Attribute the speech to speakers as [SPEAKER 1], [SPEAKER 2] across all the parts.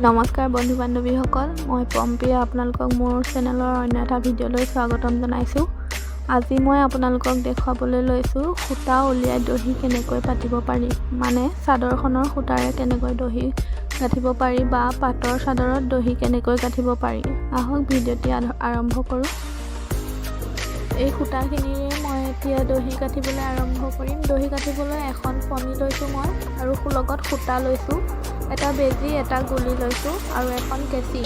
[SPEAKER 1] নমস্কাৰ বন্ধু বান্ধৱীসকল, মই পম্পীয়ে আপোনালোকক মোৰ চেনেলৰ অন্য এটা ভিডিঅ'লৈ স্বাগতম জনাইছোঁ। আজি মই আপোনালোকক দেখুৱাবলৈ লৈছোঁ সূতা উলিয়াই দহি কেনেকৈ পাতিব পাৰি, মানে চাদৰখনৰ সূতাৰে কেনেকৈ দহি গাঁঠিব পাৰি বা পাটৰ চাদৰত দহি কেনেকৈ গাঁঠিব পাৰি। আহক ভিডিঅ'টি আৰম্ভ কৰোঁ। এই সূতাখিনিৰে মই এতিয়া দহি গাঁঠিবলৈ আৰম্ভ কৰিম। দহি গাঁঠিবলৈ এখন ফণি লৈছোঁ মই আৰু লগত সূতা লৈছোঁ, এটা বেজী, এটা গুলি লৈছোঁ আৰু এখন কেঁচি।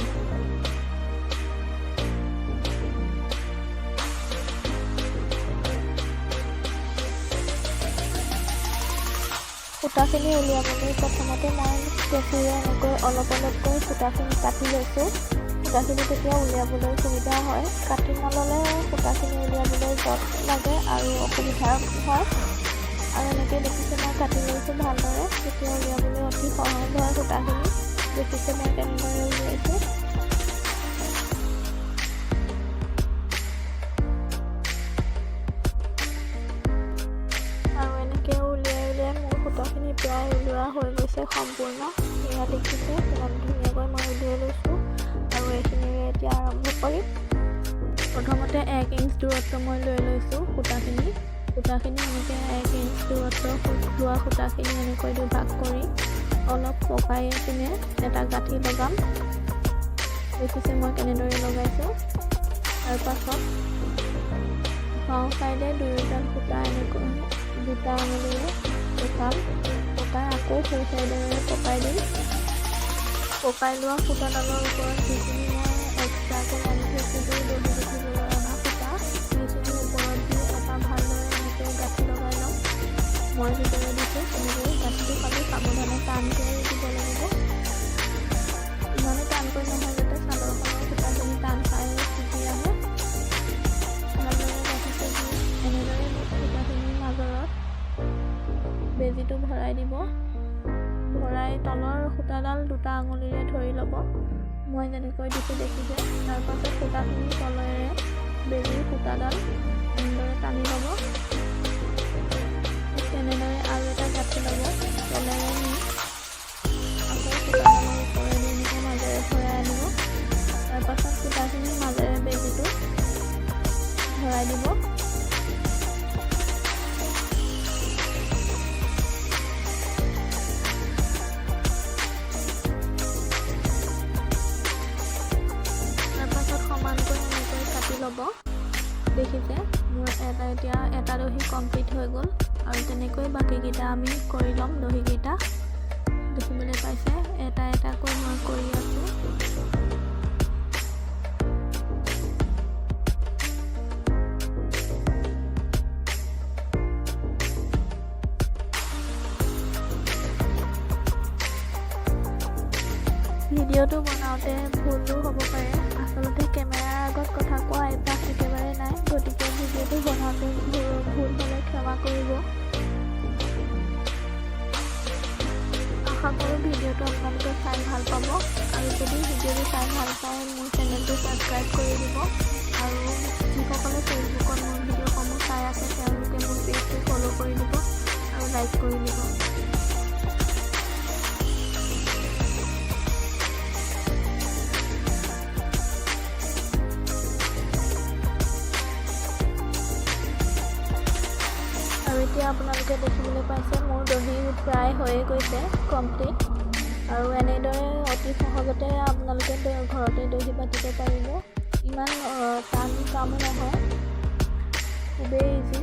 [SPEAKER 1] সূতাখিনি উলিয়াবলৈ প্ৰথমতে মই কেঁচিৰে এনেকৈ অলপ অলপকৈ সূতাখিনি কাটি লৈছোঁ। সূতাখিনি তেতিয়া উলিয়াবলৈ সুবিধা হয়। কাটি নল'লে সূতাখিনি উলিয়াবলৈ জট লাগে আৰু অসুবিধা হয়। আৰু এনেকৈ দেখিছে মই কাটি লৈছোঁ ভালদৰে, তেতিয়া উলিয়াবলৈ অতি সহজ হয় সূতাখিনি। দেখিছে মই কেনেদৰে উলিয়াইছোঁ। আৰু এনেকৈ উলিয়াই উলিয়াই মোৰ সূতাখিনি প্ৰায় উলিওৱা হৈ গৈছে সম্পূৰ্ণ। এয়া দেখিছে কিমান ধুনীয়াকৈ মই উলিয়াই লৈছোঁ। আৰু এইখিনিৰে এতিয়া আৰম্ভ কৰিম। প্ৰথমতে 1 ইঞ্চ দূৰত্ব মই লৈ লৈছোঁ সূতাখিনি। সূতাখিনি এনেকৈ 1 ইঞ্চ দূৰত্ব লোৱা সূতাখিনি এনেকৈ দুভাগ কৰি অলপ পকাই পিনে এটা গাঁঠি লগাম। দেখিছে মই কেনেদৰে লগাইছোঁ। তাৰপাছত বাওঁ চাইডে দুয়োডাল সূতা এনেকৈ দুটা আঙুলিৰে পকাম, পকাই আকৌ সোঁ চাইডেৰে পকাই দিম। পকাই লোৱা সূতাডালৰ ওপৰত যিখিনি মই এক্সট্ৰাকৈ আনি থৈছিলোঁ দহি গুঠিবলৈ অনা সূতা, সেইখিনি ওপৰত দি এটা ভালদৰে এনেকৈ গাঁঠি লগাই ল'ম। মই যিদৰে দিছোঁ তেনেদৰে গাঁঠিটো খালি সাৱধানে টানকৈ দিব লাগিব। ইমানো টানকৈ নহয় যাতে চাদৰখনৰ সূতাখিনি টান খাই ছিগি আহে। ভালদৰে গাঁঠিটো দি এনেদৰে সূতাখিনিৰ মাজৰত বেজীটো ভৰাই দিব। ভৰাই তলৰ সূতাডাল দুটা আঙুলিৰে ধৰি ল'ব, মই যেনেকৈ দিছোঁ দেখিছে। তাৰপাছত সূতাখিনিৰ তলেৰে বেজীৰ সূতাডাল এনেদৰে টানি ল'ব। তেনেদৰে আৰু এটা গাঁঠি ল'ব, তলেৰে নি আকৌ সূতাডালৰ ওপৰেদি এনেকৈ মাজেৰে ভৰাই আনিব। তাৰপাছত সূতাখিনিৰ মাজেৰে বেজীটো ভৰাই দিব। তাৰপাছত সমানকৈ এনেকৈ কাটি ল'ব। দেখিছে মোৰ এটা এতিয়া এটা দহি কমপ্লিট হৈ গ'ল। আৰু তেনেকৈ বাকীকেইটা আমি কৰি ল'ম দহিকেইটা। দেখিবলৈ পাইছে এটা এটাকৈ মই কৰি আছোঁ। ভিডিঅ'টো বনাওঁতে ভুলো হ'ব পাৰে। আচলতে কেমেৰাৰ আগত কথা কোৱা অভ্যাস একেবাৰে নাই, গতিকে ভিডিঅ'টো বনাওঁতে ভুল হ'লে ক্ষমা কৰিব। আশা কৰোঁ ভিডিঅ'টো আপোনালোকে চাই ভাল পাব। আৰু যদি ভিডিঅ'টো চাই ভাল পায় মোৰ চেনেলটো ছাবস্ক্ৰাইব কৰি দিব। আৰু যিসকলে ফেচবুকত মোৰ ভিডিঅ'সমূহ চাই আছে তেওঁলোকে মোৰ পেজটো ফ'ল' কৰি দিব আৰু লাইক কৰি দিব। আৰু এতিয়া আপোনালোকে দেখিবলৈ পাইছে মোৰ দহি প্ৰায় হৈয়ে গৈছে কমপ্লিট। আৰু এনেদৰে অতি সহজতে আপোনালোকে ঘৰতে দহি বাতিব পাৰিব। ইমান টান কামো নহয়, খুবেই ইজি।